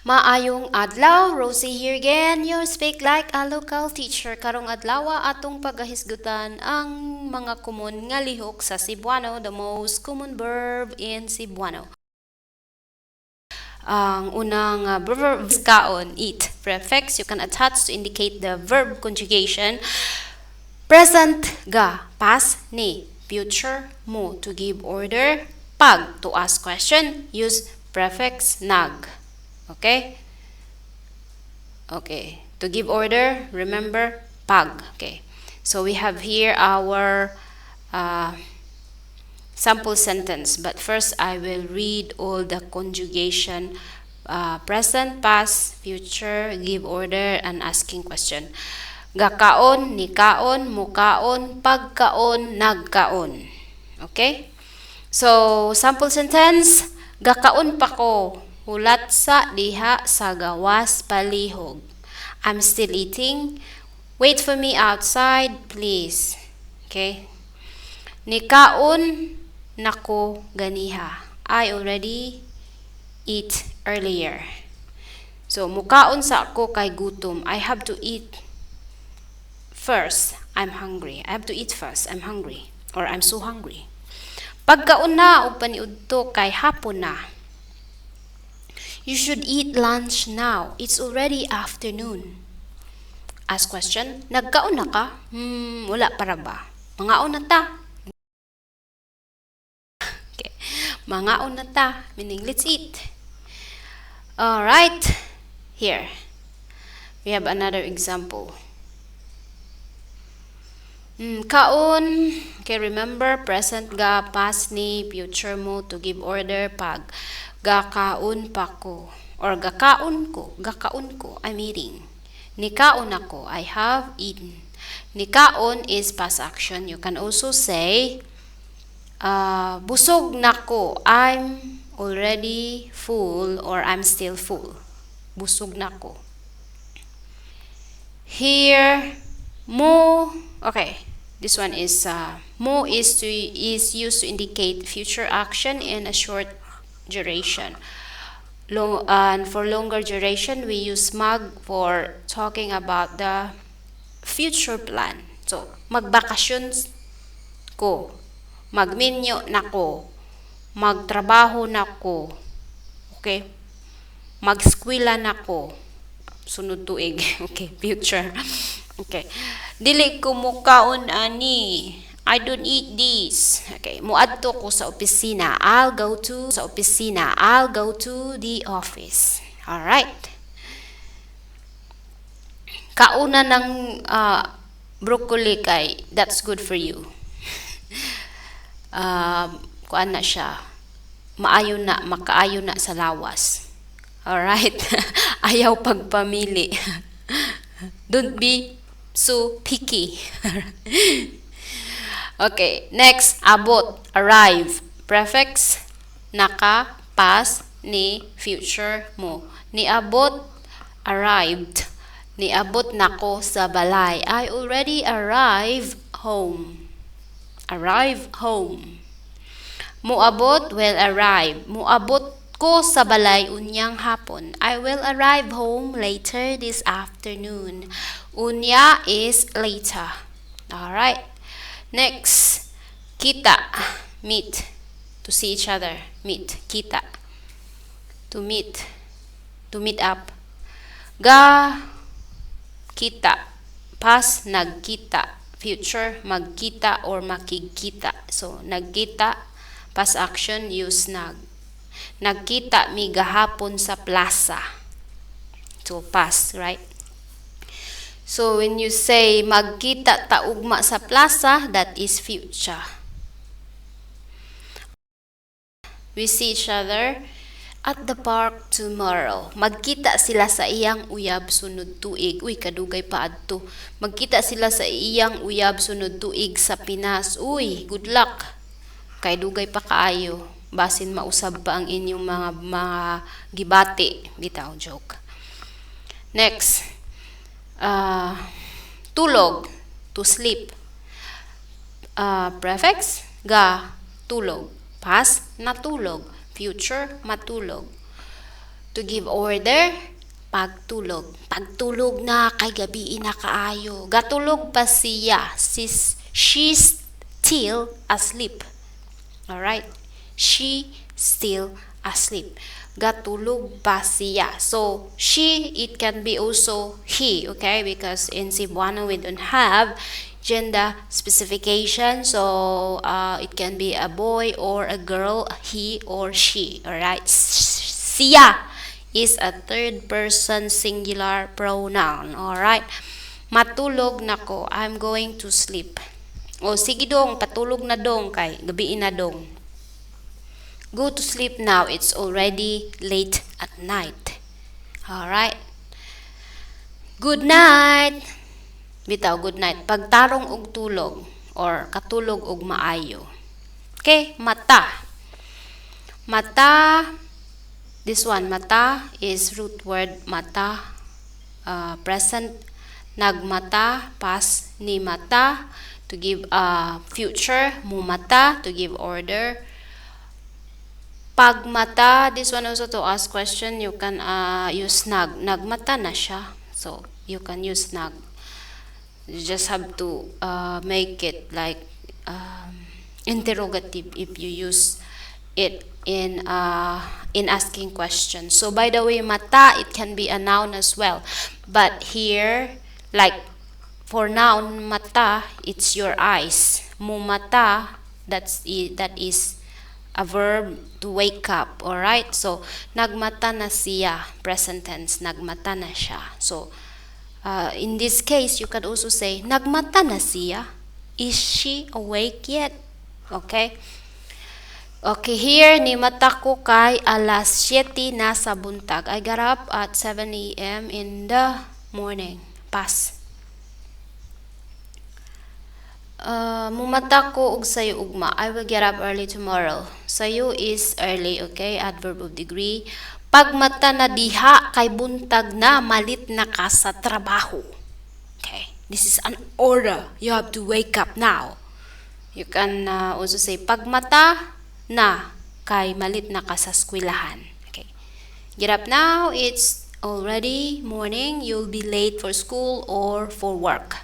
Maayong adlaw, Rosie here again, your Speak Like a Local teacher. Karong adlaw atong pagahisgutan ang mga common nga lihok sa Cebuano, the most common verb in Cebuano. Ang unang verb, kaon, eat. Prefix you can attach to indicate the verb conjugation. Present, ga, past, ni, future, mo, to give order, pag, to ask question, use prefix nag. Okay? Okay. To give order, remember, pag. Okay. So we have here our sample sentence. But first, I will read all the conjugation, present, past, future, give order, and asking question. Gakaon, nikaon, mukaon, pagkaon, nagkaon. Okay? So, sample sentence, gakaon pa ko. Hulat sa diha sa gawas palihog. I'm still eating. Wait for me outside, please. Okay? Nikaon nako ganiha. I already eat earlier. So, mukaon sa ako kay gutom. I have to eat first. I'm hungry. I have to eat first. I'm hungry. Or I'm so hungry. Pagkaon na og paniudto kay hapon na. You should eat lunch now. It's already afternoon. Ask question, nagkaon na ka? Wala pa ra ba? Mangaon na ta. Okay. Mangaon na ta, meaning let's eat. All right. Here. We have another example. Kaon. Okay, remember, present ga, past ni, future mo, to give order, pag. Gakaon pa ko. Or gakaon ko. Gakaon ko. I'm eating. Nikaon ako. I have eaten. Nikaon is past action. You can also say, busog na ko. I'm already full or I'm still full. Busog na ko. Here, mo, okay, this one is, mo is used to indicate future action in a short duration. And for longer duration, we use mag for talking about the future plan. So, magbakasyon ko, magminyo na ko, magtrabaho na ko, okay? Magskwela na ko, sunod tuig, okay, future. Okay. Dili ko mukaon ani. I don't eat this. Okay, muadto ko sa opisina. I'll go to sa opisina. I'll go to the office. All right. Kauna ng broccoli kay that's good for you. Kuan na siya. Maayo na, makaayo na sa lawas. All right. Ayaw pagpamili. Don't be so picky. Okay, next, abot, arrive. Prefix, naka, past, ni, future, mo. Niabot, arrived. Niabot nako sa balay. I already arrived home. Arrive home. Muabot, will arrive. Muabot ko sa balay unyang hapon. I will arrive home later this afternoon. Unya is later. All right. Next, kita, meet. To see each other, meet, kita. To meet, to meet up. Ga, kita. Past, nagkita. Future, magkita or makigkita. So, nagkita, past action, use nag. Nagkita mi gahapon sa plaza. So, past, right? So, when you say magkita ta ugma sa plaza, that is future. We see each other at the park tomorrow. Magkita sila sa iyang uyab sunod tuig. Uy, kadugay pa adto. Magkita sila sa iyang uyab sunod tuig sa Pinas. Uy, good luck. Kay dugay pa kaayo. Basin mausab pa ang inyong mga gibati. Bitaw, joke. Next. Tulog. To sleep. Prefix, ga, tulog. Past, natulog. Future, matulog. To give order, pagtulog. Pagtulog na kay gabii na kaayo. Gatulog pa siya. She's still asleep. Alright? She still asleep. Gatulog pa siya. So, she, it can be also he, okay? Because in Cebuano, we don't have gender specification. So, it can be a boy or a girl, he or she, alright? Siya is a third person singular pronoun, alright? Matulog na ko. I'm going to sleep. O, sige dong, patulog na dong kay gabii na dong. Go to sleep now. It's already late at night. Alright? Good night. Bitaw, good night. Pagtarong og tulog or katulog og maayo. Okay, mata. Mata, this one, mata is root word mata. Present, nagmata, past, ni mata, to give future, mumata, to give order. Pagmata, this one also to ask question, you can use nag. Nagmata na siya. So, you can use nag. You just have to make it like interrogative if you use it in asking questions. So by the way, mata, it can be a noun as well. But here, like for noun, mata, it's your eyes. Mumata, that is a verb to wake up, all right? So nagmata na siya, present tense, nagmata na siya. So in this case, you can also say nagmata na siya. Is she awake yet? Okay? Okay, here, ni mata ko kay alas 7 na sa buntag. I got up at 7 a.m. in the morning. Past. Mumata ko og sayo ugma. I will get up early tomorrow. Sayo is early, okay? Adverb of degree. Pagmata na diha kay buntag na, malit na ka sa trabaho. Okay. This is an order. You have to wake up now. You can also say pagmata na kay malit na ka sa eskwelahan. Okay. Get up now. It's already morning. You'll be late for school or for work.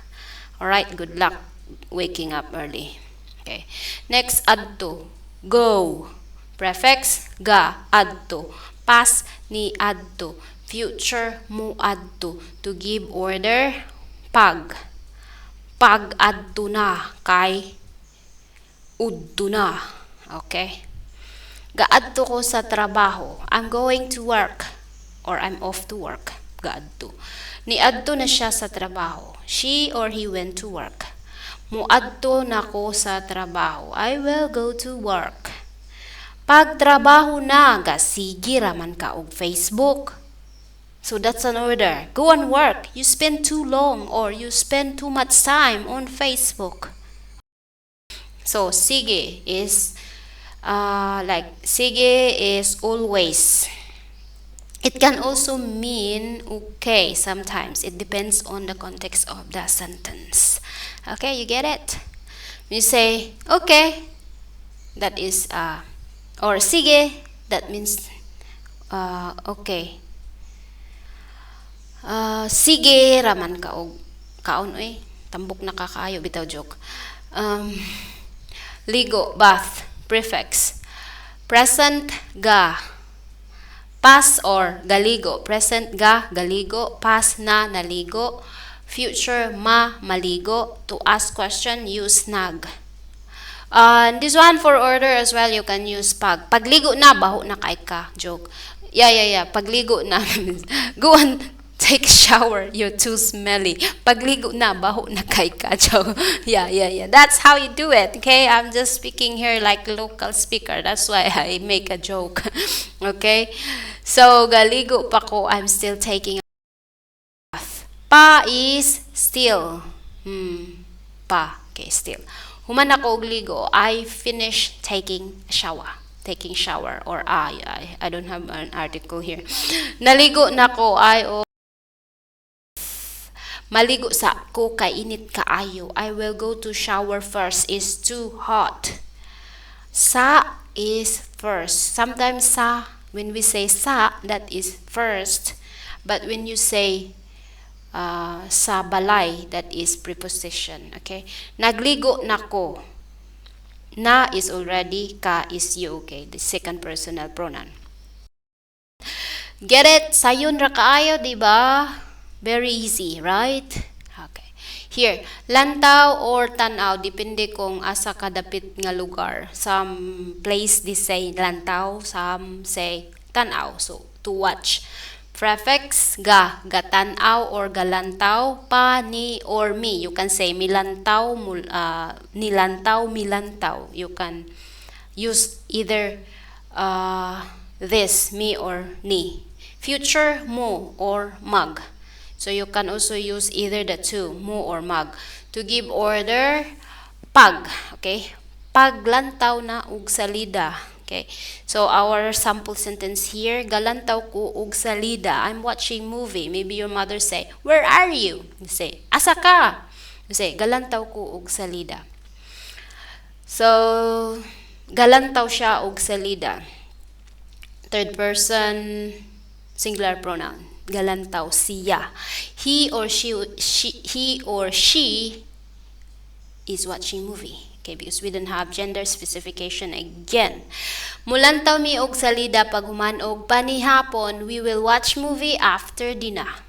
All right. Good luck waking up early. Okay. Next, adto. Go. Prefix, ga, adto. Past, ni adto. Future, mu adto. To give order, pag. Pag adto na kay udto na. Okay? Gaadto ko sa trabaho. I'm going to work or I'm off to work. Gaadto. Niadto na siya sa trabaho. She or he went to work. Muadto na ko sa trabaho. I will go to work. Pagtrabaho na, gasige raman ka og Facebook. So that's an order. Go and work. You spend too long or you spend too much time on Facebook. So sige is like sige is always. It can also mean okay sometimes. It depends on the context of the sentence. Okay, you get it? You say okay, that is or sige, that means okay. Sige raman ka og kaon oy. Tambok na ka kaayo bitaw, joke. Ligo, bath, prefix. Present ga. Past or galigo. Present ga, galigo. Past na, naligo. Future ma, maligo. To ask question, use nag. This one for order as well, you can use pag. Pagligo na, baho na kay ka. Joke. Yeah. Pagligo na. Go and take a shower. You're too smelly. Pagligo na, baho na kay ka. Joke. Yeah. That's how you do it. Okay? I'm just speaking here like local speaker. That's why I make a joke. Okay? So, galigo pa ko. I'm still taking a bath. Pa is still. Pa. Okay, still. Human ako og ligo, I finish taking a shower. Taking shower or I don't have an article here. Naligo na ko, I o maligo sa ko kay init kaayo. I will go to shower first. It's too hot. Sa is first. Sometimes sa When we say "sa," that is first. But when you say "sa balay," that is preposition. Okay? Nagligo na ko. "Na" is already, "ka" is you. Okay, the second personal pronoun. Get it? Sayon ra kaayo, di ba? Very easy, right? Okay. Here, lantaw or tanaw, depende kung asa ka dapit nga lugar. Some place they say "lantaw," some say "tanaw." So, to watch. Prefix "ga," gatanaw or galantaw, pa, ni, or mi. You can say milantaw, mul, nilantaw, milantaw. You can use either this, mi or ni. Future, mo or mag. So you can also use either the two, mo or mag. To give order, pag. Okay? Paglantaw na og salida. Okay. So our sample sentence here, galantaw ko og salida. I'm watching movie. Maybe your mother say, "Where are you?" You say, "Asa ka?" You say, "Galantaw ko og salida." So, galantaw siya og salida. Third person singular pronoun. Galantaw siya. He or she is watching movie. Okay, because we don't have gender specification again. Mulantaw mi og salida pag human og panihapon, we will watch movie after dinner.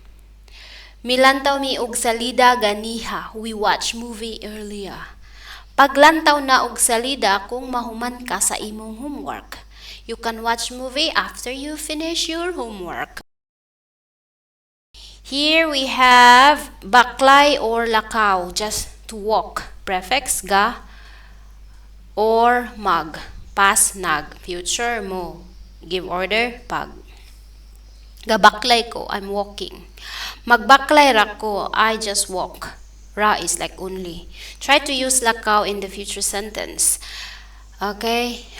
Milantaw mi og salida ganiha, we watch movie earlier. Paglantaw na og salida kung mahuman ka sa imong homework. You can watch movie after you finish your homework. Here we have baklay or lakaw, just to walk. Prefix "ga" or mag. Past, nag. Future, mo. Give order, pag. Gabaklay ko, I'm walking. Magbaklay ra ko, I just walk. "Ra" is like only. Try to use "lakaw" in the future sentence. Okay?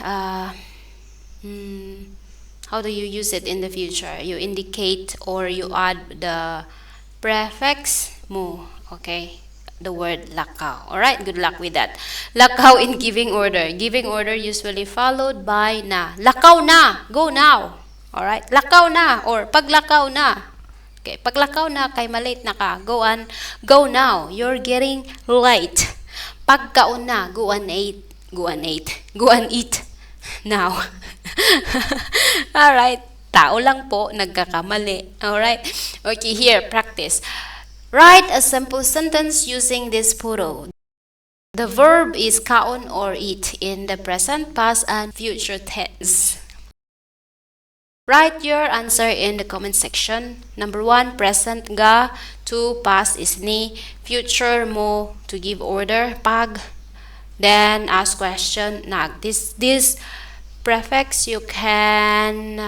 How do you use it in the future? You indicate or you add the prefix "mo." Okay? The word "lakaw." Alright, good luck with that. Lakaw in giving order. Giving order usually followed by "na." Lakaw na! Go now! Alright? Lakaw na or paglakaw na. Okay, paglakaw na kay malate na ka. Go on, go now. You're getting late. Pagkaon na, go and eat. Go and eat. Go and eat now. Alright. Tao lang po, nagkakamali. Alright. Okay, here, practice. Write a simple sentence using this photo. The verb is "kaon" or "eat" in the present, past, and future tense. Write your answer in the comment section. Number one, present "ga." Two, past is "ni." Future, mo, to give order, pag. Then ask question, nag. This prefix you can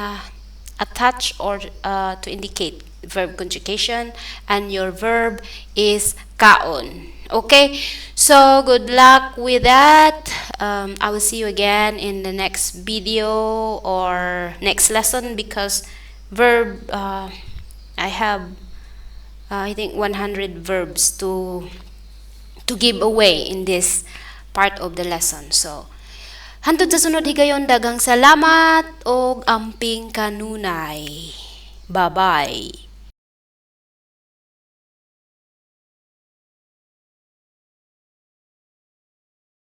attach or to indicate verb conjugation, and your verb is "kaon." Okay, so good luck with that. I will see you again in the next video or next lesson because verb, I have I think 100 verbs to give away in this part of the lesson. So hantod sa sunod higayon, daghang salamat og amping kanunay. Bye bye.